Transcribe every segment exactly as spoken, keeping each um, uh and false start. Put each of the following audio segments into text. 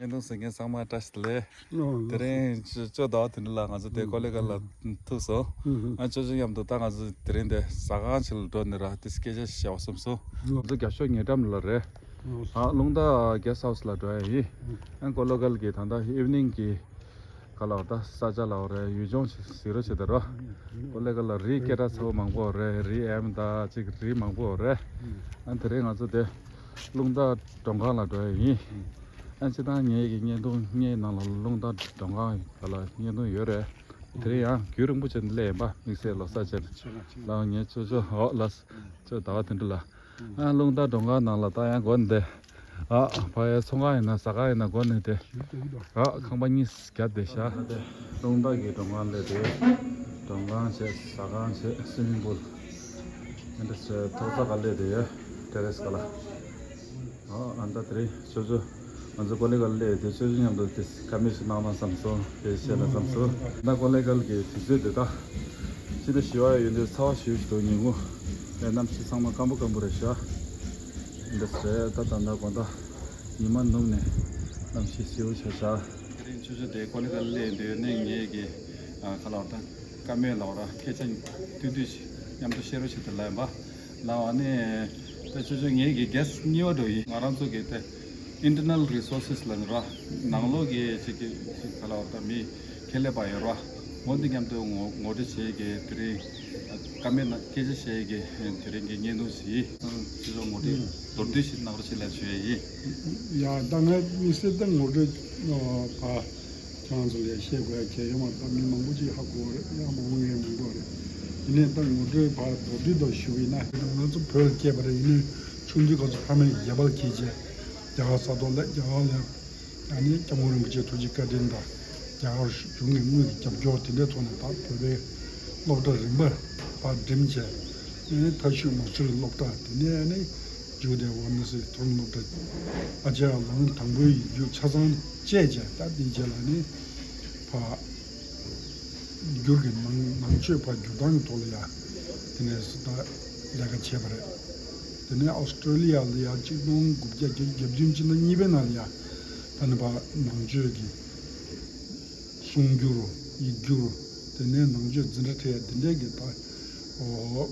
བརྙན་ཐུང་གཟིགས་མཁན་ཚང་མ་བཀྲ་ཤིས་བདེ་ལེགས། ཨོ་ལགས་དེ་སོ། རིང་ཅོ་ཅོ་ཟླ་བ་དོན་གྲུབ་ལགས་ང་ཚོ་དེ་ཨུ་ཀོ་ལི་གྷལ་ལ་ཐུག་སོང་། ཨུ་ཨུ། ཨ་ཅོ་ཅོ་མཉམ་དུ་ད་ང་ཚོ་དེ་རིང་དེ་ཟ་ཁང་ཞིག་ལ་འགྲོ་ནས་ར་དེ་སྐད་ཆ་བཤད་པ་བསམ་སོང་། ཨུ། ང་ཚོ་རྒྱབ་ཤོག་ཉེ་འགྲམ་ལ་རེད། ཨོ་ལགས་སོ། ཨ་རླུང་རྟ་གེ་སི་ཊི་ཧའུ་སི་ལ་འགྲོ་ཡ་ཡིན། ཨུ། ཨ་ཀོ་ལི་གྷལ་གྱི་ད་ལྟ་ཨི་ཝི་ནིང་གི་ག་ལ་བ་ད་ས་ཆ་ལ་བ་རེད། ཡུལ་ལྗོངས་ཞིག་གཟིགས་རོགས་བྱེད་དེ་རོ། ཨུ། ཀོ་ལི་གྷལ་ལ་རིའི་སྐད་གྲགས་ཚ་པོ་མང་པོ་རེད། རི་ཨེམ་ད་ཅིག་རི་མང་པོ་རེད། ཨུ། ཨ་དེ་རིང་ང་ཚོ་དེ་རླུང་རྟ་མགྲོན་ཁང་ལ་འགྲོ་ཡ་ཡིན། ཨུ། ཨ་སྤྱིར་བཏང་ངེད་ཀྱི་བརྙན་ཐུང་ངའི་ནང་ལ་རླུང་རྟ་མགྲོན་ཁང་ག་ལ་བརྙན་ཐུང་ཡོད་རེད། དེ་རིང་ཡང་རྒྱུན་རིང་པོ་བྱས་ནས་སླེབས་ཡིན་པ་དམིགས་བསལ་ལོ་གསར་བྱས་ནས། ལགས་ངས་ཅོ་ཅོ་ཨོ་ལགས་ཅོ་ཟླ་བ་དོན་གྲུབ་ལགས། ཨ་རླུང་རྟ་མགྲོན་ཁང་ནང་ལ་ད་ཡང་སྒོ་ནས་བསྡད། ཨ་ཕ་ཡའི་ཚོང་ཁང་ཡིན་ན་ཟ་ཁང་ཡིན་ན་སྒོ་ནས་བསྡད། ཨ་ཁང་པ་གཉིས་བརྒྱབ་བསྡད་ཤག་རླུང་རྟ་གི་མགྲོན་ཁང་སླེབས་བསྡད་ཡོད། མགྲོན་ཁང་བྱས་ཟ་ཁང་བྱས་སུའི་མིང་པུལ། ཨ་འདྲ་བྱས་ཐོག་རྩེག་ག་སླེབས་བསྡད་ཡོད། ཏེ་རེ་སི་ག་ལ། ཨ་ཨ་ད་དེ་རིང་ཅོ་ཅོ་ང་ཚོ་ཀོ་ལི་གྷལ་སླེབས་དེ་ཅོ་ཅོ་མཉམ་དུ་དེ་ཀ་མེད་ཅིག་གནང་ན་བསམ་སོང་། དེ་བཤད་ན་བསམ་སོང་། ད་ཀོ་ལི་གྷལ་གྱི་དུས་ཚོད་དེ་ད་ཕྱི་ཟླ་བཞི་པ་ཡོད་དུས་ཚ་བ་ཞེ་པོ་ཞིག་འདུག་ཉིན་གུང་། ཨེ་གནམ་གཤིས་ཚང་མ་སྐམ་པོ་སྐམ་པོ་རེད་ཤག་འདི་རེད། ད་ད་ད་དགོང་དག་ཉི་མ་ནུབ་ནས་གནམ་གཤིས་བསིལ་པོ་ཆགས་ཤག་དེ་རིང་ཆུ་ཚོད་དེ་ཀོ་ལི་གྷལ་སླེབས་དུས་ནས་ངེད་ཀྱི་ཨ་ཁ་ལག་དང་ཀ་མེད་ལ་བ་ར་སྐད་ཆ་བསྡུས་བསྡུས་ཤིག་མཉམ་དུ་བཤད་རོགས་བྱེད་དུ་ལབ་ཡིན་པ། ལ་བ་ནས་ད་ཆུ་ཚོད་ངེད་ཀྱི་གེ་སི་གཉིས་པ་འགྲོ་ཡིན། ང་རང་ཚོ་གི་དེ་ཨིན་ཊར་ནལ་རི་སོར་སེ་སི་ལ་ནི་ར་ནང་ལོགས་ཀྱི་ཅིག་གི་ཅིག་ཁ་ལག་དང་མི་ཁེ་ལས་པ་ཡོད་ར། འོ་འདི་མཉམ་དུ་ངོ་ངོ་སྤྲོད་བྱེད་ཀྱི་དེ་རིང་ཀ་མེད་ན་སྐད་ཆ་བཤད་ཀྱི་དེ་རིང་གི་བརྙན་ཐུང་ཞིག་ཅི་ཚོ་ངོ་སྤྲོད་མདོར་བསྡུས་ཤིག་གནང་རོགས་ཞེས་ལབ་ཞུ་ཡས་ཡིན། ཡ་ད་ངས་དམིགས་བསལ་ད་ངོ་སྤྲོད་ཨ་ཁྱེད་རང་ཚོ་ལ་བཤད་དགོས་ཡ་གལ་ཡོད་མ་རེད། ད་མི་མང་པོ་ཅིག་ཧ་གོ་བ་རེད། ཡང་མང་པོ་ངས་མི་གོ་བ་རེད། ཡིན་ནའི་ད་ངོ་སྤྲོད་ཕར་མདོར་བསྡུས་ཐོག་ཞུ་བ་ཡིན་ན། ང་ཚོ་བོད་ལ་སྐྱེས་པ་རེད། ཡིན་ནའི་ཆུང་དུས་སྐབས་སུ་ཕ་མས་རྒྱ་བལ་ཁྱེར་བྱས་རྒྱ་གར་ས་ཐོག་ལ་རྒྱ་གར་ལ་ཨ་ནི་སྐྱབས་མགོན་རིན་པོ་ཆེའི་ཐུགས་རྗེ་བཀའ་དྲིན་དང་རྒྱ་གར་གཞུང་གི་དངུལ་གྱི་རྒྱབ་སྐྱོར་དེ་འདྲའི་ཐོག་ནས་ད་བོད་པའི་སློབ་གྲྭ་རིམ་པ་ཕར་འགྲིམས་བྱས། ཨ་ནི་མཐར་ཕྱིན་མ་སུ་རི་སློབ་གྲྭ་དེ་ནས་ཨ་ནི་མཇུག་དེ་ཝ་ར་ཎ་སི་མཐོ་རིམ་སློབ་གྲྭ་ཨ་ཅརྱ་ལམ་རིམ་དང་པོའི་ཡིག་རྒྱུགས་ཆ་ཚང་བཅད་བྱས། ད་དེའི་རྗེས་ལ་ནི་ཕར་བསྒྱུར་གྱི་ནང་ནང་ཆོས་ཕར་བསྒྱུར་སྟངས་ཀྱི་ཐོག་ལ་ཡ་དེ་ནས་ད་ལས་ཀ་བྱས་པ་རེད། དེ་ནས་ཨོ་སི་ཀྲོ་ལི་ཡ་ལ་ཡ་གཅིག་སྟོང་དགུ་བརྒྱ་བརྒྱད་ཅུ་གྱ་བདུན་ཕྱི་ཟླ་གཉིས་པའི་ནང་ལ་ཡ་ད་ནི་ཕར་ནང་ཆོས་ཀྱི་གསུང་སྒྱུར་ཡིག་སྒྱུར་དེ་ནས་ནང་ཆོས་འཛིན་གྲྭ་ཁྲིད་ཡ་དེ་འདྲས་ཀྱི་ད་ཨོ་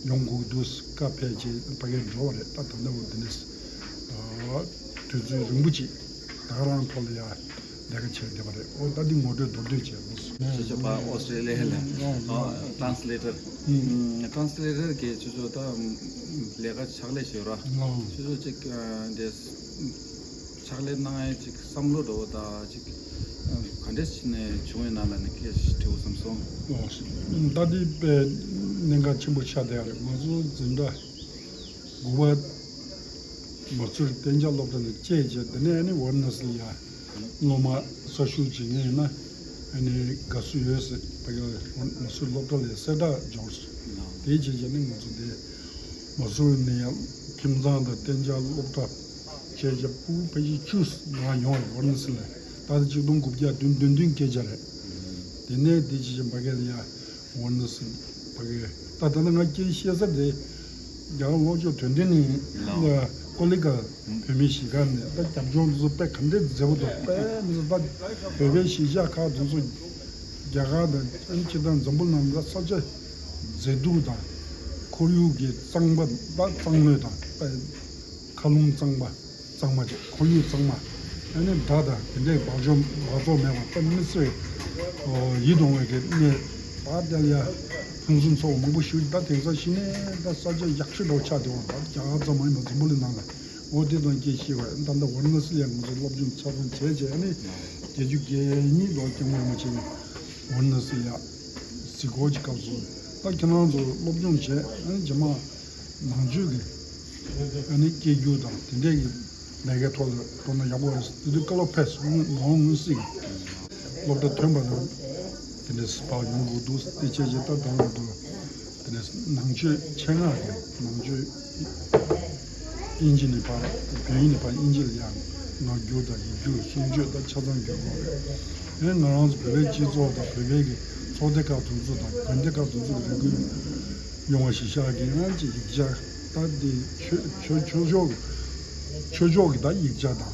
ཡོང་དགོས་འདུག་བཀའ་ཕེབས་བྱས་ཕ་གིར་འགྲོ་བ་རེད། ད་ད་ལྟ་བར་དེ་ནས་ཨ་དུས་ཚོད་རིང་པོ་ཅིག་ད་ག་རང་ཐོག་ལ་ཡ་ལས་ཀ་བྱས་བསྡད་པ་རེད། ཨོ་ད་འདི་ངོ་སྤྲོད་མདོར་བསྡུས་བྱས་ལོ། ཅོ་ཅོ་ཕར་ཨོ་སི་ཀྲོ་ལི་ཡ་ལ་ཨོ་ཊ་རན་སི་ལེ་ཊར། ཨུམ། ཊ་རན་སི་ལེ་ཊར་གྱི་ཅོ་ཅོ་ད་ལས་ཀ་ཕྱག་ལས་བྱེད་ར། ཨོ། ཅོ་ཅོ་ཅིག་ཨ་འདྲས་ཕྱག་ལས་གནང་ཡས་ཅིག་བསམ་བློ་འདྲ་བོ་ད་ཅིག་ག་འདྲས་བྱས་ནས་བྱུང་བའི་ནང་ལ་ནི་སྐད་ཆ་དྲི་བ་བསམ་སོང་། ཨོ། ད་འདི་དཔེ་གནད་འགག་ཆེན་པོ་ཆགས་བསྡད་ཡོད་རེད། ང་ཚོ་འཛིན་གྲྭ་དགུ་པ་མ་སུ་རི་གཏན་འཇགས་སློབ་གྲྭ་ནས་བཅད་བྱས། དེ་ནས་ཨ་ནི་ཝ་ར་ཎ་སི་ལ་ཡ་སློབ་མ་གསར་ཞུགས་བྱེད་མཁན་ཡིན་ན་ཨ་ནི་དགའ་བསུ་ཡོད་ཟེར་ཕ་གི་མ་སུ་རི་སློབ་གྲྭ་ལ་ཡ་གསལ་བསྒྲགས་འབྱོར་སོང་། དེའི་རྗེས་བྱས་ནས་ང་ཚོ་དེ་མ་སུ་རི་ནས་ཡང་ཁྱིམ་ཚང་དང་གཏན་འཇགས་སློབ་གྲྭ་བཅས་བྱས་ཕྲུ་གུ་ཕལ་ཆེར་བཅུ་ལ་ཡོང་བ་རེད། ཝ་ར་ཎ་སི་ལ་ད་ལྟ་ཆིག་སྟོང་དགུ་བརྒྱ་བདུན་བདུན་བདུན་སྐད་ཆ་རེད། དེ་ནས་དེ་ཅི་བྱེད་ཕ་གི་ལ་ཡ་ཝ་ར་ཎ་སི་ཕ་གི་ད་ད་ལྟ་ང་སྐད་བཤད་ས་དེ་རྒྱ་གར་ལྷོ་ཕྱོགས་དོན་ལྡན་གླིང་ལ་ཀོ་ལི་གྷལ་བོད་མིའི་གཞིས་ཀ་ནས་ད་རྒྱབ་ལྗོངས་འདི་ཚོ་དཔེ་ག་འདྲས་མཛེས་པོ་འདུག་དཔེ་མི་སྲིད་ད་བོད་པའི་གཞིས་ཆགས་ཁག་དེ་ཚོ་རྒྱ་གར་དང་ཨ་ནི་སྤྱིར་བཏང་འཛམ་བུ་གླིང་ལ་ས་ཆ་མཛེས་སྡུག་དང་ཁོར་ཡུག་གི་གཙང་པ་ད་གཙང་མོ་དང་དཔེ་མཁའ་རླུང་གཙང་པ། གཙང་མ་བྱས། ཁོར་ཡུག་གཙང་མ། ཨ་ནི་སྒྲ་དང་དེ་འདྲའི་འབག་བཅོམ་འབག་བཙོག་མེད་པ་དཔེ་མི་སྲིད་ཡིད་དུ་འོང་བའི་གནས། ད་དེ་ལ་ཡ་ཕུན་སུམ་ཚོགས་པ་མང་པོ་ཞིག་ད་དེང་སང་གཞི་ནས་ད་ས་ཆ་ཡག་ཤོས་འདྲ་བོ་ཆགས་བསྡད་པ་ད་རྒྱ་གར་ཙམ་མ་ཡིན་པར་འཛམ་བུ་གླིང་ནང་ལ་འོ་དེ་དང་སྐད་ཤེས་པ་ད་ལྟ་ཝ་ར་ཎ་སི་ལ་ཡ་ང་ཚོ་སློབ་སྦྱོང་ཆ་ཚང་བྱས་བྱས་ཨ་ནི་བརྒྱད་ཅུ་གྱ་གཉིས་ལོར་སྐྱབས་མགོན་རིན་པོ་ཆེ་གིས་ཝ་ར་ཎ་སི་ལ་ཡ་གཟིགས་སྐོར་གྱི་སྐབས་སུ་ད་ཁྱེད་རང་ཚོ་སློབ་སྦྱོང་བྱས་ཨ་ནི་རྗེས་མ། ནང་ཆོས་ཀྱི་ཨ་ནི་སྐད་སྒྱུར་དང་དེ་འདྲས་ཀྱི་ལས་ཀའི་ཐོག་ལ་འགྲོ་ན་ཡག་པོ་རེད་ཟེར་དེ་དུས་བཀའ་སློབ་ཕེབས་སོང་། མ་འོངས་སྲིད་ཀྱི་སློབ་གྲྭ་ཐོན་པ་དང་དེ་འདྲས་ཕར་ཡོང་དགོས་འདུག་དེ་བྱས་རྗེས་ད་དང་པོ་དེ་འདྲས་ནང་ཆོས་ཆེད་མངགས་ཀྱི་ནང་ཆོས་དབྱིན་ཇི་ནས་ཕར་བོད་ཡིག་ནས་ཕར་དབྱིན་ཇི་ལ་ཡང་ངག་སྒྱུར་དང་ཡིག་སྒྱུར་གསུང་ཆོས་དང་ཆ་ཚང་སྒྱུར་དགོས་རེད། ཨེ་ང་རང་ཚོ་བོད་པའི་སྤྱི་ཚོགས་དང་བོད་པའི་གི་ཚོགས་སྡེ་ཁག་དེ་ཚོ་དང་དགོན་སྡེ་ཁག་དེ་ཚོ་གི་རེ་སྐུལ་ཡོང་བ་ཞིག་ཤར་གི་ཡང་ཅིག་ཡིག་ཆ་ད་འདི་ཆོས་ཆོས་ཆོས་ཕྱོགས་ཀྱི་ཆོས་ཕྱོགས་ཀྱི་ད་ཡིག་ཆ་དང་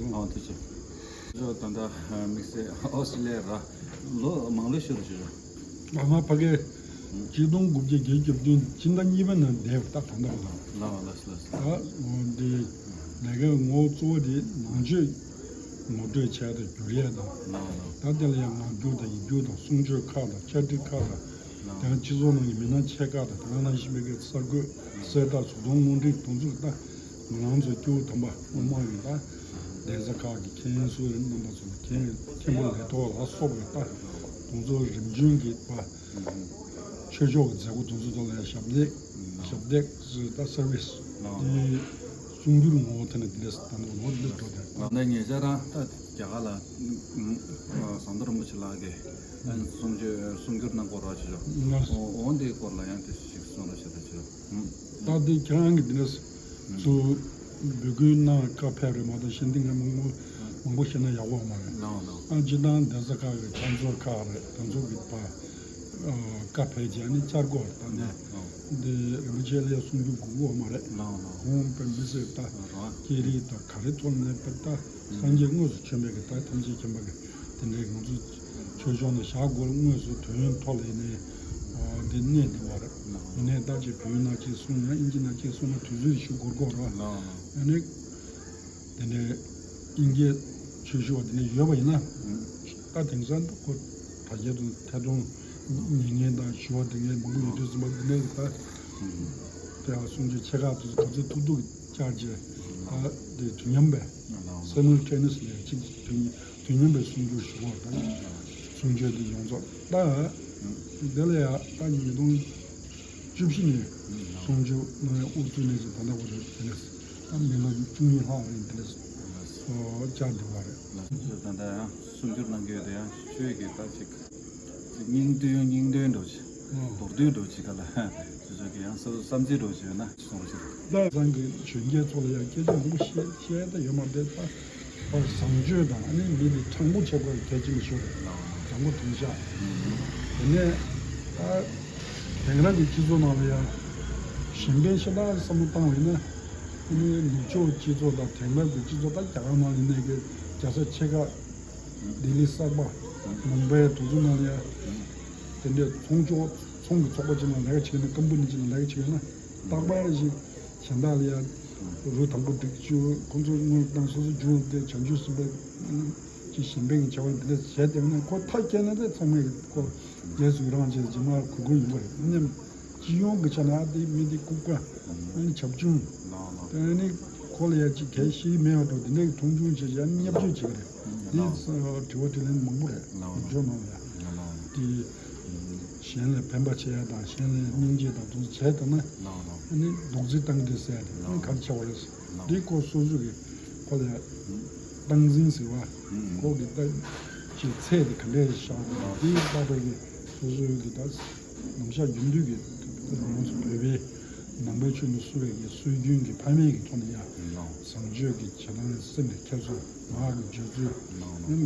སོང་། ཨ་ཐུགས་རྗེ་ཆེ། ད་ལྟ་དམིགས་བསལ་ཨོ་སི་ལེ་ར་ལོ་མང་ལོས་ཤོར་ཤོར། ང་ཕ་གི་ཆིག་སྟོང་དགུ་བརྒྱ་བརྒྱད་ཅུ་གྱ་བདུན་ཕྱི་ཟླ་གཉིས་པ་ནང་འདས་པ་ད་ད་ལྟ་བ་ལ། ལགས་ལགས་ལགས། ད་འོ་འདི་ལས་ཀའི་ངོ་བོ་གཙོ་བོ་དེ་ནང་ཆོས་ངོ་སྤྲོད་བྱས་དང་བསྒྱུར་ཡས་དང་། ལགས་ལགས། ད་དེ་ལ་ཡང་ངག་རྒྱུགས་དང་ཡིག་རྒྱུགས་དང་གསུང་ཆོས་ཁག་དང་བཅར་འདྲི་ཁག་དང་། ཡང་སྤྱི་ཚོགས་ནང་གི་མི་སྣ་ཆེ་ཁག་དང་ད་ག་ནང་བཞིན་པའི་གསར་འགོད་གསལ་བསྒྲགས་བཟོ་ཚོང་སློབ་འབྲིང་དེ་ཚོ་ད་ང་རང་ཚོ་སྐྱེ་བོ་དམ་པ་དབུ་མ་གི་ད་གདན་ས་ཁག་གི་མཁན་ཟུར་རྣམ་པ་ཚོ་ལ་མཁན་མཁན་པོ་ལས་ཐོག་ལ་སོགས་པའི་ད་དེ་ཚོ་རིམ་བྱོན་གྱི་པ་ཆོས་ཕྱོགས་ཀྱི་མཛད་སྒོ་དེ་ཚོ་ཐོག་ལ་ཡང་ཞབས་འདེགས་ཞབས་འདེགས་ཟེར་ད་སར་བིས་དེ་གསུང་སྒྱུར་ངོ་བོ་དེ་ནས་དེ་འདྲས་ད་ནང་ལོགས་འདི་འགྲོ་དེ། ད་ནས་ཉེ་ཆར་རང་ད་རྒྱ་གར་ལ་ཟམ་གདོང་རིན་པོ་ཆེ་ལགས་ཀྱིས་གསུང་ཆོས་གསུང་སྒྱུར་གནང་སྐོར་ར་བྱེད་ཆོག་ང་འོ་འདིའི་སྐོར་ལ་ཡང་དེ་ཞིག་གསུང་རོགས་བྱེད་དང་ཆོག་ད་དེ་ཁྱེད་རང་གི་འདི་འདྲས་ཚུར་འབོད་སྐུལ་གནང་བཀའ་ཕེབས་རེད་མ་གཏོགས་གཞན་དེ་ངས་མང་པོ་མང་པོ་བཤད་ན་ཡག་པོ་མ་རེད། ལགས་ལགས། ཨ་སྤྱི་བཏང་གདན་ས་ཁག་གི་ཁྲ་མཛོད་ཁག་རེད་ད་ཚོ་གི་ཕ་བཀའ་ཕེབས་རྗེས་ནི་བཅར་དགོས་རེད་ད་ནས། ལགས་ལགས། འདི་རིན་པོ་ཆེ་ལ་ཡ་གསུང་རྒྱུ་དགོས་ཀྱི་ཡོད་མ་རེད། ལགས་ལགས། ཁོང་དཔེ་མི་སྲིད་ད་རང་སྐད་རིགས་དང་ག་རེ་ཐོག་ནས་དཔེ་ད་སངས་རྒྱས་དངོས་སུ་བྱོན་པའི་གི་ད་ཐམས་ཅད་མཁྱེན་པ་གི་དེ་འདྲའི་ང་ཚོ་ཆོས་ཕྱོགས་ནས་བཞག་དགོས་རེད། དངོས་སུ་དོན་ཡོད་ཐོག་ལ་ཡིན་ནའི་འདི་གནས་བསྡད་པ་རེད། ཡིན་ནའི་ད་ཅིག་བོད་ཡིག་ནང་གཅིག་གསུངས་ཡང་ཨིན་ཇི་ནང་གཅིག་གསུངས་ན་དུས་ཚོད་ཞུ་དགོས་དགོས་རེད། ཡིན་ནའི་དེ་ནས་ཨིན་སྐད་ཆོས་ཞུ་བ་དེ་འདྲ་ཡོད་པ་ཡིན་ན་ད་དེང་སང་ཁོ་དྲ་རྒྱ་དང་ཐད་གཏོང་ཉན་མཁན་དང་ཞུ་བ་དེ་འདྲ་མང་པོ་ཡོད་དུས་ཙམ་པ་དེ་འདྲ་གི་ད་དེ་ལ་གསུང་ཆོས་ཆེ་ཁག་དེ་ཚོ་ག་ཚོད་ཐུབ་ཐུབ་ཀྱི་བཅར་རྗེས་ད་དེ་དུས་མཉམ་པའི་སེ་མལ་ཊེ་ནི་ཨེས་ལི་གཅིག་དུས་དུས་མཉམ་པའི་གསུང་སྒྱུར་ཞུ་བ་དང་གསུང་ཆོས་དེ་ཡོངས་རྫོགས་ད་དེ་ལ་ཡ་ད་ཉིས་སྟོང་བཅུ་བཞི་ནས་གསུང་ཆོས་གནང་ཡ་དབུ་བཙུགས་ནས་ཅིག་ད་ལྟ་བར་དུ་དེ་ནས་ད་མི་ལོ་བཅུ་གཉིས་ལྷག་རིང་དེ་ནས་བཅར་འདུག་པ་རེད། ད་ལྟ་ཡང་གསུང་སྒྱུར་གནང་གི་ཡོད་དེ་ཡང་ཆོས་ཀྱི་ད་ཅིག་སྙིང་དོན་སྙིང་དོན་འགྲོ་ཆེ། མདོར་བསྡུས་འགྲོ་ཆེ་ག་ལ་ཅི་ཅོ་གི་ཡང་བསམ་བསམ་ཚུལ་འགྲོ་ཆེ་ཡོད་ན་གསུང་རོགས་ཞུ། ད་ཚང་གི་གཞོན་སྐྱེས་ཚོ་ལ་ཡང་སྐད་ཆ་མང་པོ་བཤད་བཤད་ད་ཡོད་མ་རེད་ད། བར་བཟང་སྤྱོད་དང་ཨ་ནི་མི་འདི་དྲང་པོ་བྱེད་དགོས་གལ་ཆེན་པོ་ཤོར་རེད། དྲང་པོ་དྲང་བཞག་དེ་ནས་ད་དེང་རབས་ཀྱི་སྤྱི་ཚོགས་ནང་ལ་ཡང་གཞན་ཕན་ཤ་སྟག་བསམ་བློ་བཏང་བ་ཡིན་ན་ཨ་ནི་ནུབ་ཕྱོགས་སྤྱི་ཚོགས་དང་དེང་རབས་ཀྱི་སྤྱི་ཚོགས་ད་རྒྱ་གར་ནང་ལ་ཡིན་ནའི་གི་རྒྱལ་ས་ཆེ་ཁག་ལྡི་ལི་གསར་པ་མུམ་བྷའི་དེ་ཚོ་ནང་ལ་ཡང་དེ་འདྲའི་ཚོང་ཆོག་ཚོང་གི་ཚོགས་པ་ཅིག་ནང་ལས་ཀ་བྱེད་ན་ཀམ་པ་ནི་ཅིག་ནང་ལས་ཀ་བྱེད་ན་རྟག་པར་ཞིག་གཞན་དག་ལ་ཡང་རུ་དང་པོ་སྒྲིག་བཅུག་ཁོང་ཚོ་དངུལ་བཏང་སོ་སོ་རྒྱུ་དེ་བྱང་ཆུབ་སེམས་དཔའ་ ཅིག་གཞན་ཕན་གྱི་བྱ་བ་འདི་འདྲ་བྱས་བསྡད་ན་ཁོ་མཐའ་བསྐྱལ་ན་དེ་ཚང་མས་ཁོ་རྒྱལ་སུ་རང་བྱས་རྗེས་མ་གུས་བཀུར་ཡོང་གི་རེད། མཉམ་སྤྱི་ཡོངས་ཀྱི་ཆ་ནས་ཨ་དེ་མི་འདི་ལྐུགས་པ་ཨ་ནི་བྱབ་ཆུང་། ཨ་ནི་ཁོ་ལ་ཡ་ཅིག་གལ་ཤེས་མེད་པ་འགྲོ་དེ་འདྲའི་མཐོང་ཆུང་བྱས་ཡ་ནི་བརྙས་བཅོས་བྱེད་ཀྱི་རེད། འདི་དྲི་བ་དྲིས་ལན་མང་པོ་རེད་བི་ཌི་ཡོ་ནང་ལ་ཡ། དེ་གཞན་ལ་ཕན་པ་བྱེད་ཡ་དང་གཞན་ལ་སྙིང་རྗེ་དང་དེ་ཚོ་བྱས་བསྡད་ན་ཨ་ནི་རྡོག་རྫིས་བཏང་གི་རེད་ཟེར་ཡ་དེ་ཨ་ནི་ག་རེ་བྱ་བ་རེད། འདི་ཁོ་སོ་སོ་གི་ཁོ་ལ་ཡ་སྟངས་འཛིན་ཟེར་བ། ཁོ་གི་ད་ཅིག་ཚད་དེ་ག་འདྲས་བཞག་དགོས་འདི་ལྟ་བུ་གི་སོ་སོའི་གི་ད་ནམ་ཞག་རྒྱུན་དུས་ཀྱི་ང་ཚོ་བོད་པའི་ནང་པའི་ཆོས་ལ་བསུ་བའི་གི་སྲོལ་རྒྱུན་གྱི་ཕ་མེས་ཀྱི་ཐོག་ནས་ཡ་བཟང་སྤྱོད་ཀྱི་བྱེད་སྟངས་སེམས་ལ་ཁྱེར་ཚུལ་ངག་གི་བརྗོད་ཚུལ་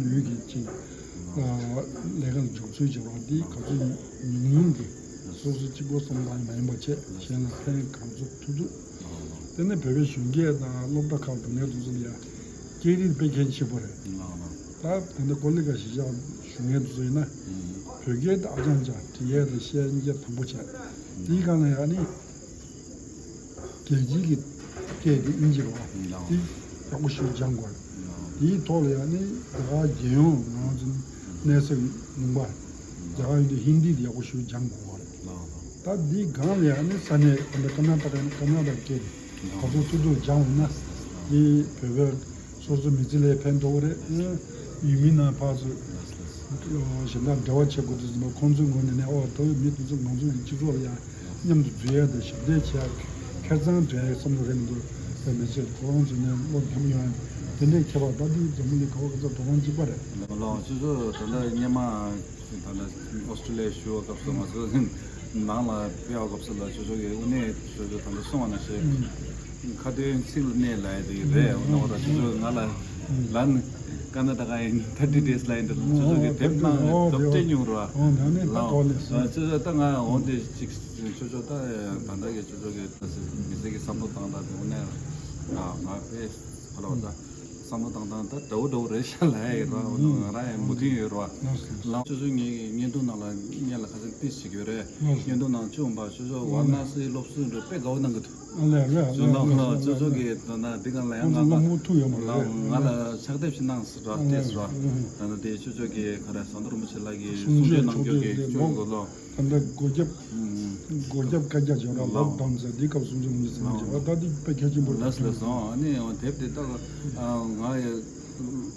ལུས་ཀྱི་ཅིག་ལས་ཀ་ལ་འཇུག་ཚུལ་བྱེད་པ་འདི་ག་ཚོད་ཉུང་ཉུང་གི་སོ་སོ་གཅིག་པོ་བསམ་བློ་བཏང་ཡ་མ་ཡིན་པ་བྱས་གཞན་ལ་ཕན་གང་ཐུབ་ཐུབ་ཐུབ། དེ་ནས་བོད་པའི་གཞོན་སྐྱེས་དང་སློབ་གྲྭ་ཁག་འགྲོ་མཁན་དེ་ཚོ་ལ་ཡ་སྐད་རིགས་དཔེ་གལ་ཆེན་པོ་རེད། ད་དེ་འདྲ་ཀོ་ལི་ག་གཞིས་ཆགས་བཞུགས་མཁན་དེ་ཚོ་ཡིན་ན་བོད་སྐད་དེ་ཨ་ཅང་ཅང་འབྲི་ཡས་དང་བཤད་ཡས་གཉིས་ཀ་དང་པོ་བྱས། དེའི་སྒང་ལ་ཡ་ནི་རྒྱལ་སྤྱིའི་གི་སྐད་དེ་དབྱིན་ཇི་རེད་བ། དེ་ཡག་པོ་ཞེ་པོ་སྦྱང་དགོས་རེད། དེའི་ཐོག་ལ་ཡ་ནི་རྒྱ་གར་རྒྱལ་ཡོངས་ང་ཚོ་གནས་ས་ལུང་པ་རྒྱ་གར་ཡིན་དུས་ཧིན་དི་དེ་ཡག་པོ་ཞེ་པོ་སྦྱང་དགོས་རེད། ད་འདི་སྒང་ལ་ཡང་ནི་ས་གནས་ད་ལྟ་ཀར་ནཱ་ཊ་ཀ་ཡིན་ན་ཀར་ནཱ་ཊ་ཀའི་གོ་ཚོད་ཐུབ་ཐུབ་སྦྱངས་ཡོད་ན་འདི་བོད་པའི་སོ་སོ་མི་ཚེ་ལ་ཕན་ཐོགས་རེད། ཡུལ་མི་ནང་ཕར་ཚུར་གཞན་དག་འབྲེལ་བ་བྱེད་དགོས་དུས་ཙམ་པ་ཁོང་ཚོའི་ངོས་ནས་ནི་ཨོ་ད་མི་དེ་ཚོ་ང་ཚོ་གི་སྤྱི་ཚོགས་ལ་ཡང་མཉམ་དུ་འཛུལ་ཡ་དང་ཞབས་འདེགས་བྱེད་ཡ་ཁེར་རྐྱང་འདྲ་ཡ་བསམ་བློ་རེད་མི་འདུག་ད་མི་ཚེ་ཁོ་རང་ཚོ་ནས་བློ་རྒྱུགས་ཡོང་ཡ་དེ་འདྲའི་ཁྱད་པར་ད་འདི་འཛམ་བུ་གླིང་ག་བ་ག་ཚ་དོ་དམ་གཅིག་པ་རེད། ལགས་སོ་སོ་ད་ལྟ་སྔོན་མ། ད་ལྟ་ཨོ་སི་ཀྲི་ལི་ཡ་བཞུགས་པའི་སྐབས་སུ་ང་ཚོ་ནང་ལ་ཕེབས་པའི་སྐབས་སུ་ལ་ཅོ་ཅོ་གིས་དངོས་གནས་ཅོ་ཅོ་ད་ལྟ་གསུངས་པ་ནང་བཞིན་ཁ་ཏོན་ཚིག་ལ་གནས་ལབ་ཡ་དེ་རེད། འོ་ན་འོ་ད་ཅོ་ཅོ་ང་ལ་ལན་ཀར་ནཱ་ཊ་ཀ་ཨིན་ཐར་ཊི་ཌེ་ཛི་ལབ་ཡིན་དེ་ཅོ་ཅོ་གིས་དེབ་གནང་ནས་དེབ་སྤྲད་མྱོང་རེད་བ། ལགས་ཅོ་ཅོ་ད་ང་འོ་དེ་ཅིག་ཅོ་ཅོ་ད་ད་ལྟ་གི་ཅོ་ཅོ་གི་ད་མི་ཚེ་གི་བསམ་བློ་བཏང་སྟངས་དེ་དངོས་གནས་ང་ཕེབས་ག་ལ་བ་ད། བསམ་བློ་བཏང་སྟངས་ད་འདྲ་བོ་འདྲ་བོ་རེད་ཤག་ལབ་ཡ་ཡོད་ར། འོ་ན་ང་རང་ཡང་མོས་མཐུན་ཡོད་ར་བ། ལགས་སོ། ལགས་སོ་སོ་ངའི་བརྙན་ཐུང་ནང་ལ་སྔོན་ལ་ཁ་སང་ཏིས་ཞིག་ཡོད་རེད། ལགས་སོ། བརྙན་ཐུང་ནང་བཅུག་འོང་པ་སོ་སོ་ཝཱ་ར་ཎ་སིའི་སློབ་ཟུར་འདྲ་དཔེ་དགའ་བོ་གནང་གི་འདུག་ཨ་ལས་རེད་ཨ་ལས་ལགས་ལགས་ལགས་སོ་སོ་གི་ད་ན་འདི་གང་ལ་ཡང་ང་ང་ལ་ཕྱག་དེབ་ཞིག་གནང་ཟེར་ར་ཏིས་ར། ད་ན་དེ་སོ་སོ་གི་ག་རེ་ཟམ་གདོང་རིན་པོ་ཆེ་ལགས་ཀྱི་གསུང་ཆོས་གནང་རྒྱུ་གི་ཅུང་གོ་ལོ། ད་ལྟ་སྒོ་རྒྱབ། ཨུམ། སྒོ་རྒྱབ་བཀའ་རྒྱ་བརྗོད་ར་ལགས། ལབ་དང་ཟེར་འདི་སྐབས་སུ་ཅུང་མི་ཚང་བྱེད་པ་ད་འདི་དཔེ་གལ་ཆེན་པོ་རེད། ལགས་ལགས་སོ། ཨ་ནི་དེབ་དེ་ད་ང་ཡི་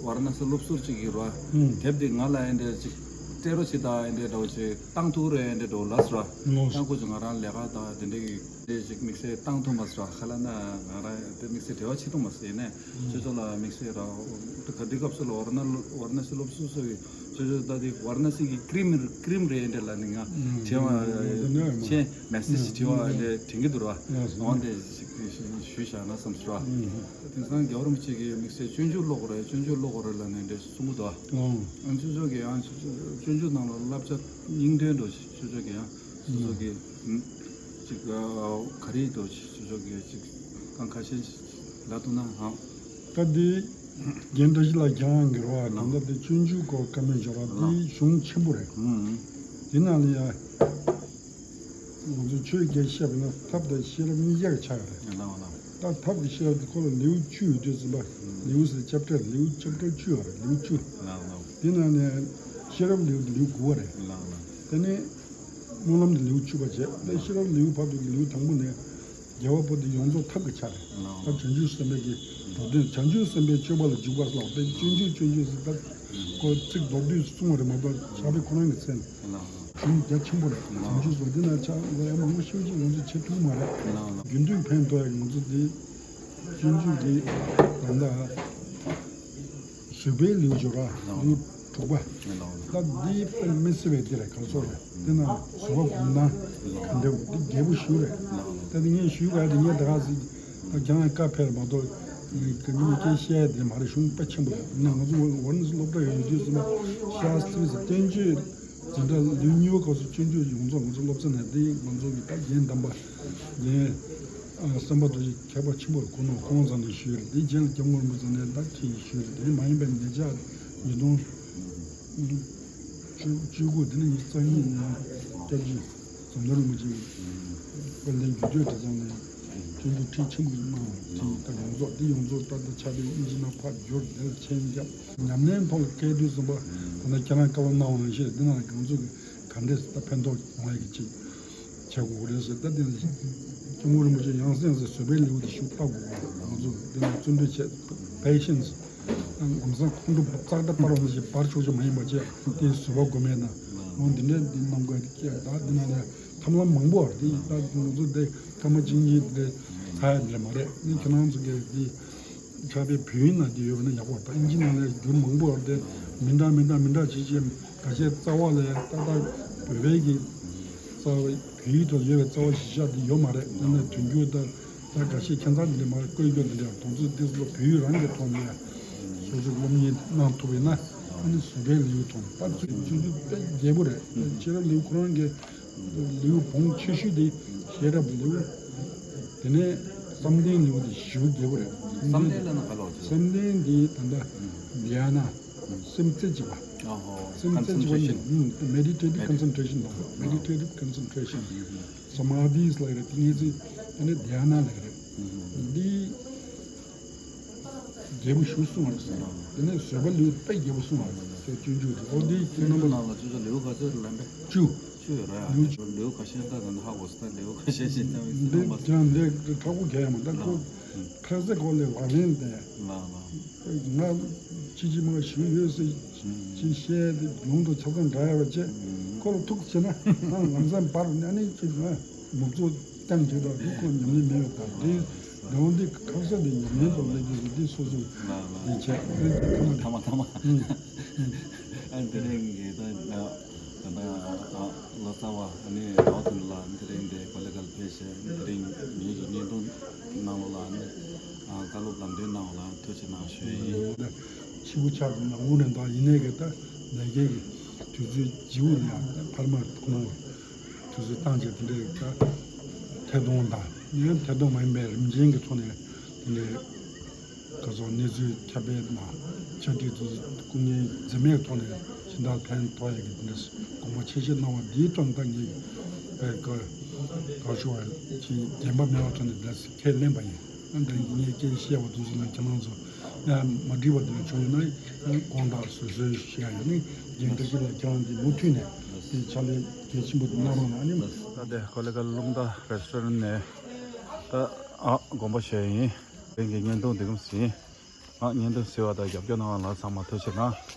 ཝཱ་ར་ཎ་སི་སློབ་ཟུར་ཅིག་ཡིན་ར། ཨུམ། དེབ་དེ་ང་ལ་ཨེ་འདྲ་ཅིག་སྤྲད་རོགས་བྱེད་དང་ཨེ་འདྲ་འདྲ་བོ་ཞིག་བཏང་ཐུབ་རེད་ཨེ་འདྲ་འདྲ་བོ་ལབ་སོང་ར། ལགས་སོ། ད་ཁོ་ཚོ་ང་རང་ལས་ཀ་དང་དེ་འདྲ་གི་དེ་ཅིག་དམིགས་བསལ་བཏང་ཐུབ་མ་སོང་ར། ཁ་ལ་ན་ང་རང་དེ་དམིགས་བསལ་འབྲེལ་བ་བྱེད་ཐུབ་མ་སོང་ཡིན་ནའི། ཁྱོད་ཚོ་ལ་དམིགས་བསལ་ར། ད་ག་འདི་སྐབས་སུ་ལ་ཝཱ་ར་ཎ་ཝཱ་ར་ཎ་སི་སློབ་ཟུར་ཚོ་གི་ཁྱོད་ཚོ་ད་འདི་ཝཱ་ར་ཎ་སི་གི་ཀྲིམ་ཀྲིམ་རེད་འདྲ་ལ་ནི་ང་དྲི་བ་ཆེ་མེ་སེ་ཇི་དྲི་བ་འདྲ་དྲན་གི་འདུག་ར། འོན་ཏེ་ཞུས་བཞག་ན་བསམ་སོང་ར། དེང་སང་རྒྱལ་བ་རིན་པོ་ཆེ་གི་དམིགས་བསལ་སྤྱོད་འཇུག་ཀློག་དགོས་རེད། སྤྱོད་འཇུག་ཀློག་དགོས་རེད་ལ་ནི་འདྲ་གསུང་གི་འདུག་ཨ་ཁྱོད་ཚོ་གི་ཡང་སྤྱོད་འཇུག་ནང་ལ་བསླབ་བྱ་སྙིང་དོན་འགྲོ་ཁྱོད་ཚོ་གི་ཡང་སོ་སོ་གི་ཅིག་ག་རེ་འདུག་ཅོ་ཅོ་གི་ཅིག་གང་ཁ་ཤས་ལབ་ཐུབ་ན་ཧང་། ད་འདི་རྒན་བཀྲ་ཤིས་ལགས་ཀྱང་གི་རོ་ཨ་ད་ལྟ་འདི་སྤྱོད་འཇུག་སྐོར་བཀའ་མོལ་འབྱོར་བ་འདི་གཞུང་ཆེན་པོ་རེད། འདི་ནང་ལ་ཡ་ང་ཚོ་ཆོས་སྐད་བཤད་པ་ན་ཐབས་དང་ཤེས་རབ་གཉིས་ཀ་ཆགས་ཡོད་རེད། ད་ཐབས་ཀྱི་ཤེས་རབ་འདི་ཁོ་ལ་ལེའུ་བཅུ་ཡོད་དུས་ཙམ་པ་ལེའུ་ཟེར་ཅེབ་ཊར་ལེའུ་ཅེབ་ཊར་བཅུ་ཡོད་རེད། ལེའུ་བཅུ་འདི་ནང་ནས་ཤེས་རབ་ལེའུ་འདི་ལེའུ་དགུ་པ་རེད། དེ་ནས་སྨོན་ལམ་དེ་ལེའུ་བཅུ་པ་བྱས། དེ་ཤེས་རབ་ལེའུ་བར་དུ་གི་ལེའུ་དང་པོ་ནས་རྒྱལ་བ་པོ་དེ་ཡོངས་རྫོགས་ཐབས་ཀྱི་ཆ་རེད། ད་བྱང་ཆུབ་སེམས་དཔའི་གི་འགྲོ་དོན་བྱང་ཆུབ་སེམས་དཔའི་སྤྱོད་པ་ལ་འཇུག་པ་ལ་དཔེ་སྤྱོད་འཇུག་སྤྱོད་འཇུག་ཟེར་ད་ཁོ་ཚིག་མདོར་བསྡུས་གསུངས་པ་རེད་མ་གཏོགས་ཕྱག་དཔེ་ཁོ་རང་གི་མཚན་གཞུང་རྒྱ་ཆེན་པོ་རེད། བྱང་ཆུབ་སོགས་འདི་ན་ཕྱག་ལས་མང་པོ་ཤོད་ཅིག་ང་ཚོ་བྱེད་ཐུབ་མ་རེད། རྒྱུན་མཐུད་ཕན་ཐོགས་ཡ་ང་ཚོ་འདི་སྤྱོད་འཇུག་གི་ད་ལྟ་བཟོད་པའི་ལེའུ་སྦྱོར་བ་ལེའུ་དྲུག་པ། ད་འདི་དཔེ་མི་སྲིད་པའི་འདི་རེད། ག་རེ་ཟེར་རེད། འདི་ན་བཟོད་པ་སྒོམ་སྟངས་ག་འདྲ་འདི་རྒྱས་པོ་ཞིག་རེད། ད་འདི་ངས་ཞུས་པ་ཡ་འདི་ངས་ད་ག་ཟིག་ད་རྒྱང་ལ་བཀའ་ཕེབས་མ་གཏོགས་ག་མི་སྐད་བཤད་ཡ་འདི་མ་རེད། གཞུང་དཔེ་ཆེན་པོ་རེད། ན་ང་ཚོ་ཝཱ་ར་ཎ་སི་སློབ་གྲྭ་ཡོད་དུས་ཙམ་པ་ཤཱསྟྲི་ཟེར་བསྟན་བཅོས་འཛིན་གྲྭ་ལེའུ་གཉིས་པ་སྐབས་སུ་སྤྱོད་འཇུག་ཡོངས་རྫོགས་ང་ཚོ་སློབ་ཚན་ནས་འདི་ང་ཚོ་གི་ད་རྒན་དམ་པ་རྒན་ཨ་སེམས་པ་རྡོ་རྗེ་མཁས་པ་ཆེན་པོ་རེད། ཁོང་ནང་ཁོང་ཚང་ནས་ཞུས་རེད། དེ་རྗེས་ལ་སྐྱབས་མགོན་རིན་པོ་ཆེ་ནས་ད་ཁྲིད་ཞུས་རེད། དེ་མ་ཡིན་པའི་ཉེ་ཆར་ཉིས་སྟོང་བཅུ་དགུ་དེ་ནས་ཉི་ཤུ་རྩ་གཉིས་ནས་སྐྱབས་རྗེ་ཟམ་གདོང་རིན་པོ་ཆེ་དཔལ་ལྡན་རྒྱུད་སྟོད་གྲྭ་ཚང་ནས་ སྤྱོད་འཇུག་ཁྲིད་ཆེན་པོ་གནང་བ་དེ་ད་ཡོངས་རྫོགས་འདི་ཡོངས་རྫོགས་ད་ལྟ་ཕྱག་དཔེ་དབྱིན་ཇི་ནང་ཕར་བསྒྱུར་དེ་ལ་མཆན་བརྒྱབ། ཉམས་ལེན་ཐོག་ལ་བཀལ་དུས་ཙམ་པ་ད་ལྟ་ཁྱེད་རང་བཀའ་སློབ་གནང་བ་ནང་བཞིན་འདི་ནང་ལ་ང་ཚོ་གི་ག་འདྲས་ད་ཕན་ཐོགས་ཡོང་ཡ་གི་ཅིག་བྱེད་དགོས་རེད་ཟེར། ད་དེ་སྐྱབས་མགོན་རིན་པོ་ཆེ་ཡང་སེ་ཡང་སེ་བཟོད་པའི་ལེའུ་དེ་ཞུ་བཏབ་དགོས། ང་ཚོ་འདི་ནང་བརྩོན་འགྲུས་བྱེད། patience། ལམ་སང་ཁོང་ཁྲོ་ཙག་སྒྲ་སྤར་བ་ནང་བཞིན་སྤར་ཆོག་ཆོག་མ་ཡིན་པ་བྱས། དེ་བཟོད་པ་སྒོམ་ཡས་དང་འོ་འདི་འདྲའི་འདི་རྣམ་དཀར་གྱི་ད་འདི་ནང་ནས་ཐབས་ལམ་མང་པོ་ཨ་རེད། དེ་ད་ང་ཚོ་འདི་སྐར་མ་གཅིག་གཉིས་འདི་ཚར་ཡ་འདི་མ་རེད། ནི་ཁྱེད་རང་ཚོ་གིས་འདི་ཕྱག་དཔེ་བོད་ཡིག་ནང་འདི་ཡོད་པ་ན་ཡག་པོ་རེད། ད་ཨིན་ཇི་ནང་ལ་བསྒྱུར་མང་པོ་ཨ་རེད། དེ་མི་འདྲ་མི་འདྲ་མི་འདྲ་བྱེད་བྱེད་ཁ་ཤས་རྩ་བ་ལ་ཡ་ད་ད་བོད་པའི་གི་རྩ་བའི་བོད་ཡིག་ཐོག་ཡོད་པའི་རྩ་བ་གཞི་བཞག་འདི་ཡོད་མ་རེད། དེ་ནས་དོན་འཁྱོལ་ད་ད་འགའ་ཤས་ཁྱད་མཚར་འདི་མ་བཀོད་རྒྱུ་འདི་འདྲ་དོན་ཚོད་འདི་ཚོ་བོད་ཡིག་རང་གི་ཐོག་ནས་སོ་སོ་སློབ་གཉེར་གནང་ཐུབ་པ་ཡིན་ན། ཨ་ནི་བཟོད་པའི་ལེའུ་ཐོག་ནས་ད་ཚུལ་ཆུང་ཆུང་དཔེ་རྒྱས་པོ་རེད། ཕྱི་རབས་ལེའུ་ཁོ་རང་གི་ལེའུ་བོང་ཆེ་ཤོས་དེ་ཤེས་རབ་ལེའུ། དེ་ནས་བསམ་གཏན་ལེའུ་དེ་ཞེ་པོ་རྒྱས་པོ་རེད། བསམ་གཏན་ལབ་ན་ག་ལ་བ་ཅིག་བསམ་གཏན་དེ་ད་ལྟ་དྷྱ་ན། སེམས་རྩེ་གཅིག་པ། ཨ་ཧོ། སེམས་རྩེ་གཅིག་པ་ནི་concentration། ཨུམ་meditative concentration་དང་། meditative concentration། samadhis་ལབ་རེད། དེ་ངེད་ཚོས་ཨ་ནི་དྷྱ་ན་ལབ་རེད། འདི་རྒྱས་པོ་ཞེ་པོ་གསུངས་པ་རེད། དེ་ནས་བཟོད་པ་ལེའུ་དཔེ་རྒྱས་པོ་གསུངས་པ་རེད། དེ་སྤྱོད་འཇུག་དེ་ཨོ་དེ་ཁྱེད་རྣམ་པ་ནང་ལ་ཅོ་ཅོ་ལེའུ་ག་ཚོད་ལབ་པས། བཅུ། བཅུ་ཡོད་རེད། ལེའུ་བཅུ། ལེའུ་ཁ་ཤས་ད་ད་ཧ་གོ་སོང་། ད་ལེའུ་ཁ་ཤས་ཤིག་ད་མི་འདི་ཚོ་མ་ཀྱང་འདི་མཁྲེགས་པོ་རྒྱག་ཡ་མ་ད་ཁོ་ལགས། ཕལ་ཆེར་ཁོ་ལས་ལག་ལེན་དེ། ལགས་ལགས། ང་ཅི་ཅི་མ་ཞུ་ཡོད་ཟེར་ཅི་བཤད་དེ་ལུང་དང་ཆ་ཚང་འདྲ་ཡ་བ་བྱས། ཁོ་ལ་ཐུག་བྱས་ན་ང་ལམ་སང་འབར་ནས་ཨ་ནི་ཅིག་ང་མུག་ཚོ་བཏང་བྱས་དང་འདི་ཁོ་ཉམས་ལེན་མེད་པ་དང་འདི་འདྲ་བོ་འདི་ཁ་ས་འདི་ཉམས་ལེན་དང་ལས་ཀྱི་འདི་སོ་སོ་ལགས་ལགས། འདི་བྱས་ཨ་ནི་ཐ་མ་ཐ་མ་ཐ་མ། ཨ་དེ་རིང་གི་ད་ད་ལོ་ཙཱ་བ་ཨ་ནི་ར་བ་དོན་ལགས་དེ་རིང་འདི་གོ་ལ་གལ་ཕེབས་བྱས། དེ་རིང་ངེད་ཀྱི་བརྙན་ཐུང་ནང་ལོགས་ལ་ཨ་ནི་བཀའ་སློབ་ལམ་སྟོན་གནང་བ་ལ་ཐུགས་རྗེ་གནང་ཞུ་ཡི་ཡིན། ཕྱི་པོ་ཆགས་འདུག་ན་དངོས་གནས་ད་ཡིན་ནའི་གི་ད་ལས་ཀའི་གི་དུས་ཚོད་བརྗེ་པོ་ལ་ཡང་འཕར་མ་ཐུག་ན་དུས་ཚོད་བཏང་བྱས་དེ་འདྲའི་ད་ཐད་གཏོང་དང་ཡང་ཐད་གཏོང་མ་ཡིན་པའི་རིམ་ཆེན་གྱི་ཐོག་ནས་དེ་འདྲའི་ག་ཚོད་གནས་ཚུལ་ཁྱབ་སྤེལ་དང་ཕྱག་བྲིས་དེ་ཚོ་སྐུ་ངལ་འཛེམས་མེད་ཐོག་ནས་སྦྱིན་བདག་ཕན་ཐོགས་ཡག་གི་དེ་འདྲ་དགོངས་པ་ཆེ་བཞེས་གནང་བ་འདིའི་དོན་དག་ངས་དཔེ་ག་ག་ཞུ་བ་ཅིག་འགན་པ་མེད་པ་ཐོག་ནས་འདི་འདྲ་ཁས་ལེན་པ་ཡིན། ཨ་འདི་རིང་ངས་སྐད་བཤད་པ་དེ་ཚོ་ལ་ཁྱེད་རང་ཚོ་ཡང་མ་འགྲིག་པ་དེ་འདྲ་བྱུང་ཡོད་ན་དགོངས་དག་བཟོད་གསོལ་ཞུ་ཡ་ཡོད། ནི་རྒན་བཀྲ་ཤིས་ལགས་ཁྱེད་རང་འདི་མུ་མཐུད་ནས་དེ་ཕྱག་ལས་གལ་ཆེན་པོ་དེ་གནང་རོགས་གནང་། ཨ་ནི་ད་ལྟ་གོ་ལེ་གལ་རླུང་རྟ་རེ་སི་ཊོ་རན་ཊི་ནས་ད་ཨ་དགོངས་པ་བཞེས་ཡིན། དེང་གི་བརྙན་ཐུང་འདི་གམ་ཟིན། ཨ་བརྙན་ཐུང་གཟིགས་པ་དང་རྒྱབ་སྐྱོར་གནང་བ་ལ་ཚང་མ་ཐུགས་རྗེ་གནང་།